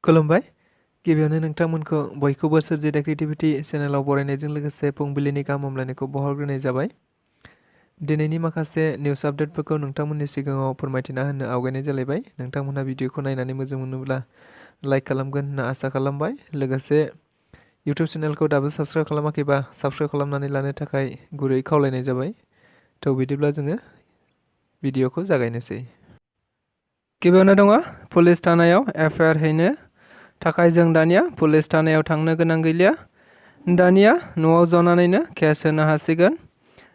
खुलुमबाय। गिबियावनो नोंथांमोनखौ बयखौबो सोरजिदा क्रिएटिभिटी चेनेलाव बरायनायजों लोगोसे फुंबिलिनि गाहाम हामलायनायखौ बावहरग्रोनाय जाबाय। दिनैनि माखासे निउस आपडेटफोरखौ नोंथांमोननि सिगाङाव फोरमायथिना होनो आवगायनाय जालायबाय। नोंथांमोनहा भिडिअखौ नायनानै मोजां मोनोब्ला लाइक खालामगोन होनना आसा खालामबाय। लोगोसे इउटिउब चेनेलखौ दाबो साबस्क्राइब खालामाखैबा साबस्क्राइब खालामनानै लानो थाखाय गुरै खावलायनाय जाबाय। थ' बिदिब्ला जोङो भिडिअखौ जागायनोसै। गिबियावनो दङ पुलिस थानायाव एफआइआर हैनो थाखाय जों दानिया पुलिस थानायाव थांनो गोनां गैलिया। दानिया न'आव जनानैनो केस होनो हासिगोन।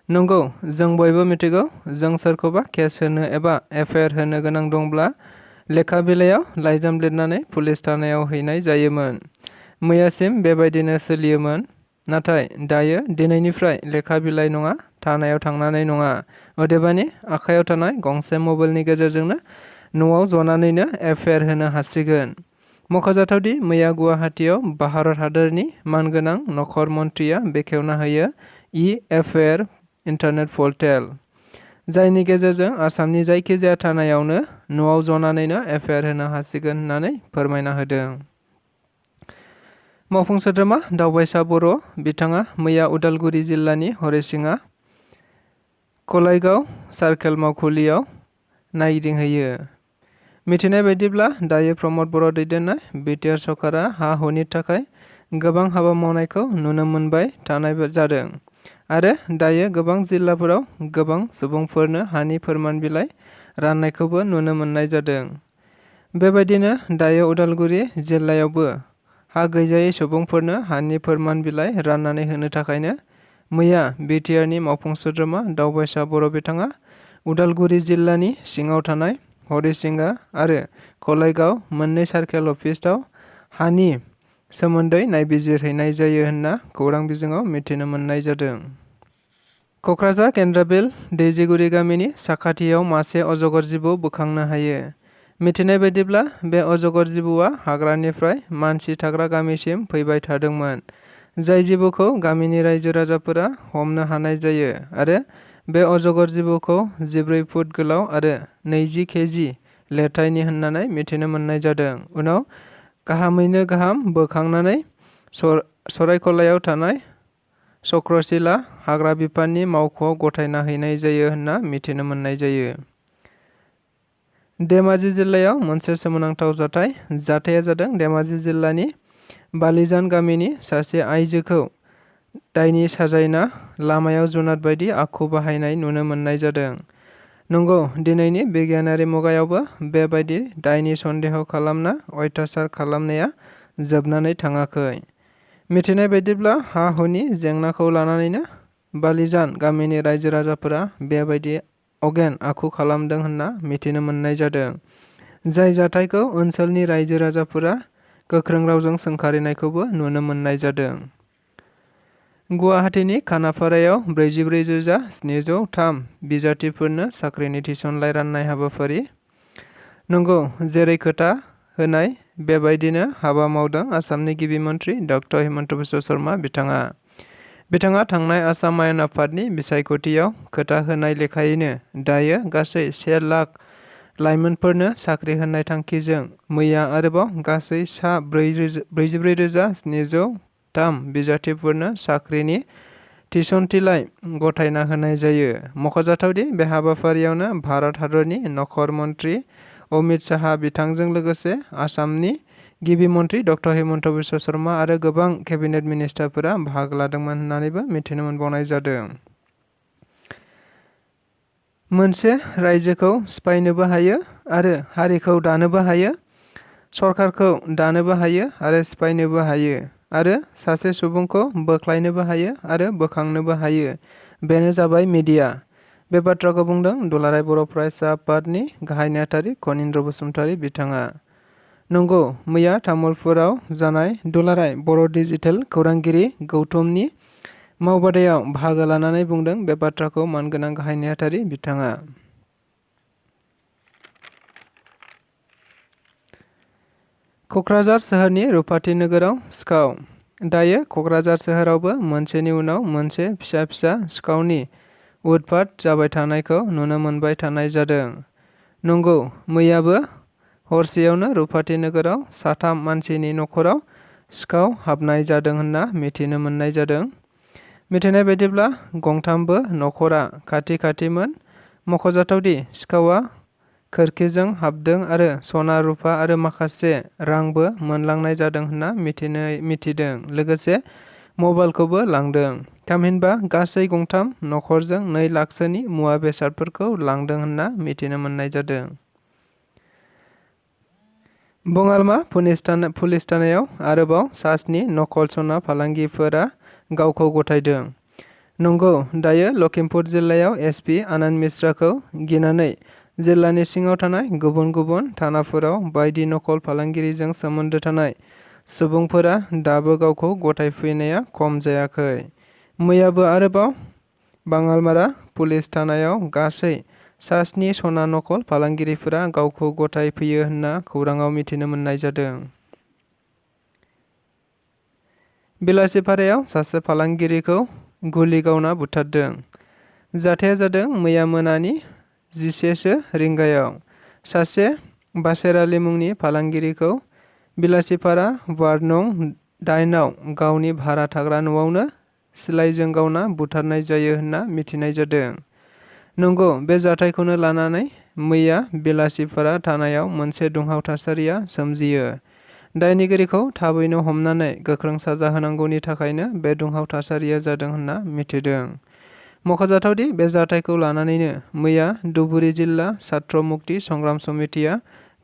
नंगौ, जों बयबो मिथिगौ जों सोरखौबा केस होनो एबा एफआइआर होनो गोनां दंब्ला लेखा बिलाइयाव लाइजाम लिरनानै पुलिस थानायाव हैनाय जायोमोन। मैयासिम बेबायदिनो सोलियोमोन। नाथाय दायो दिनैनिफ्राय लेखा बिलाइ नङा, थानायाव थांनानै नङा, अदेबानि आखायाव थानाय गंसे मबाइलनि गेजेरजोंनो न'आव जनानैनो एफआइआर होनो हासिगोन। मख'जाथावदि मैया गुवाहाटीआव भारत हादरनि मानगोनां नखर मन्थ्रिया बेखेवना होयो एफआइआर इन्टारनेट पर्टेल, जायनि गेजेरजों आसामनि जायखिजाया थानायावनो न'आव जनानैनो एफआइआर होनो हासिगोन होननानै फोरमायना होदों। मावफुं सोद्रोमा दावबायसा बर' बिथाङा मैया उदालगुरि जिल्लानि हरिसिङा कलाइगाव सार्केल मावखुलियाव नायगिदिंहैयो। मिथिनाय बायदिब्ला दायो प्रमद बर' दैदेननाय बिटिआर सरकारा हा-हुनि थाखाय गोबां हाबा मावनायखौ नुनो मोनबाय थानाय जादों आरो दायो गोबां जिल्लाफोराव गोबां सुबुंफोरनो हानि फोरमान बिलाइ राननायखौबो नुनो मोननाय जादों। बेबायदिनो दायो उदालगुरि जिल्लायावबो हा गैजायै सुबुंफोरनो हानि फोरमान बिलाइ राननानै होनो थाखायनो मैया बिटिआरनि मावफुं सोद्रोमा दावबायसा बर' बिथाङा उदालगुरि जिल्लानि सिङाव थानाय हरिसिङा आरो कलाइगाव मोननै सार्केल अफिसाव हानि सोमोन्दै नायबिजिरहैनाय जायो होनना खौरां बिजोङाव मिथिनो मोननाय जादों। क'क्राझार केन्द्राबिल दैजिगुरि गामिनि साखाथियाव मासे अजगर जिबौ बोखांनो हायो। मिथिनाय बायदिब्ला बे अजगर जिबौआ हाग्रानिफ्राय मानसि थाग्रा गामिसिम फैबाय थादोंमोन, जाय जिबौखौ गामिनि रायजो राजाफोरा हमनो हानाय जायो आरो बे अजगर जिबौखौ 14 फुट गोलाव आरो 20 केजि लिरथायनि होननानै मिथिनो मोननाय जादों। उनाव गाहामैनो गाहाम बोखांनानै सरायखलायाव थानाय चक्रशिला हाग्रा बिफाननि मावख'आव गथायना हैनाय जायो होनना मिथिनो मोननाय जायो। धेमाजि जिल्लायाव मोनसे सोमोनांथाव जाथाया जादों धेमाजि जिल्लानि बालिजान गामिनि सासे आइजोखौ दायनि साजायना लामायाव जुनाद बायदि आखु बाहायनाय नुनो मोननाय जादों। नंगौ, दिनैनि बिगियानारि मुगायावबो बेबायदि दायनि सन्देह खालामना अयथासार खालामनाया जोबनानै थाङाखै। मिथिनाय बायदिब्ला हा-हुनि जेंनाखौ लानानैनो बालिजान गामिनि रायजो राजाफोरा बेबायदि अगेन आखु खालामदों होनना मिथिनो मोननाय जादों, जाय जाथायखौ ओनसोलनि रायजो राजाफोरा गोख्रों रावजों सोंखारिनायखौबो नुनो मोननाय जादों। गुवाहाटीनि खानापारायाव 44,703 बिजाथिफोरनो साख्रिनि थिसनलाइ राननाय हाबाफारि। नंगौ, जेरै खोथा होनाय बेबायदिनो हाबा मावदों आसामनि गिबि मन्थ्रि डक्टर हिमन्त बिश्व शर्मा बिथाङा थांनाय आसाम आयेन आफादनि बिसायख'थियाव खोथा होनाय लेखायैनो दायो गासै 1 लाख लाइमोनफोरनो साख्रि होनाय थांखिजों मैया आरोबाव गासै सा 44,703 बिजाथिफोरनो साख्रिनि थिसनथिलाइ गथायना होनाय जायो। मख'जाथावदि बे हाबाफारियावनो भारत हादरनि नखर मन्थ्रि अमित शाह बिथांजों लोगोसे आसामनि गिबि मन्थ्रि डक्टर हिमन्त बिश्व शर्मा आरो गोबां केबिनेट मिनिस्टारफोरा बाहागो लादोंमोन होननानैबो मिथिनो मोनबावनाय जादों। मोनसे रायजोखौ सिफायनोबो हायो आरो हारिखौ दानोबो हायो, सरकारखौ दानोबो हायो आरो सिफायनोबो हायो आरो सासे सुबुंखौ बोख्लायनोबो हायो आरो बोखांनोबो हायो। बेनो जाबाय मिडिया। बे बाथ्राखौ बुंदों दुलाराय बर' फरायसा आफादनि गाहाय नेहाथारि खनिन्द्र बसुमतारी बिथाङा। नंगौ, मैया तामुलपुराव जानाय दुलाराय बर' डिजिटेल खौरांगिरि गौथुमनि मावबादायाव बाहागो लानानै बुंदों बे बाथ्राखौ मानगोनां गाहाय नेहाथारि बिथाङा। क'क्राझार सोहोरनि रुपाथि नोगोराव सिखाव। दायो क'क्राझार सोहोरावबो मोनसेनि उनाव मोनसे फिसा फिसा सिखावनि उत्पात जाबाय थानायखौ नुनो मोनबाय थानाय जादों। नंगौ, मैयाबो हरसेयावनो रुपाथि नोगोराव 3 मानसिनि न'खराव सिखाव हाबनाय जादों होनना मिथिनो मोननाय जादों। मिथिनाय बायदिब्ला गंथामबो न'खरा खाथि खाथिमोन। मख'जाथावदि सिखावा खोरखिजों हाबदों आरो सना रुपा आरो माखासे रांबो मोनलांनाय जादों होनना मिथिदों। लोगोसे मबाइलखौबो लांदों। थामहिनबा गासै गंथाम न'खरजों 2 लाखसोनि मुवा बेसादफोरखौ लांदों होनना मिथिनो मोननाय जादों। बङालमा पुलिस थानायाव आरोबाव 5 नकल सना फालांगिफोरा गावखौ गथायदों। नंगौ, दायो लखिमपुर जिल्लायाव एसपि आनन्द मिश्राखौ गिनानै जिल्लानि सिङाव थानाय गुबुन गुबुन थानाफोराव बायदि नकल फालांगिरिजों सोमोन्दो थानाय सुबुंफोरा दाबो गावखौ गथायफैनाया खम जायाखै। मैयाबो आरोबाव बाङालमारा पुलिस थानायाव गासै 7 सना नकल फालांगिरिफोरा गावखौ गथायफैयो होनना खौराङाव मिथिनो मोननाय जादों। बेलासिपारायाव सासे फालांगिरिखौ गुलि गावना बुथारदों। जाथाया जादों मैया मोनानि 11 रिंगायाव। सासे बासेर आली मुंनि फालांगिरिखौ बेलासिपारा वार्ड नं 8 आव गावनि भारा थाग्रा न'आवनो सिलाइजों गावना बुथारनाय जायो होनना मिथिनाय जादों। नंगौ, बे जाथायखौनो लानानै मैया बेलासिपारा थानायाव मोनसे दुंहाव थासारिया सोमजियो। दायनिगिरिखौ थाबैनो हमनानै गोख्रों साजा होनांगौनि थाखायनो बे दुंहाव थासारिया जादों होनना मिथिदों। मख'जाथावदि बे जाथायखौ लानानैनो मैया धुबुरी जिल्ला छात्र मुक्ति संग्राम समितिआ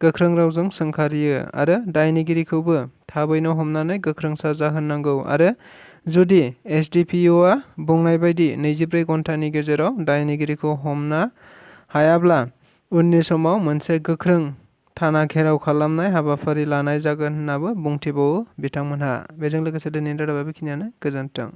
गोख्रों रावजों सोंखारियो आरो दायनिगिरिखौबो थाबैनो हमनानै गोख्रों साजा होनांगौ आरो जुदि एसडिपिअआ बुंनाय बायदि 24 घन्टानि गेजेराव दायनिगिरिखौ हमनो हायाब्ला उननि समाव मोनसे गोख्रों थाना घेराव खालामनाय हाबाफारि लानाय जागोन होननाबो बुंथिबावो बिथांमोनहा। बेजों लोगोसे दिनैनि रादाबा बेखिनियानो। गोजोन्थों।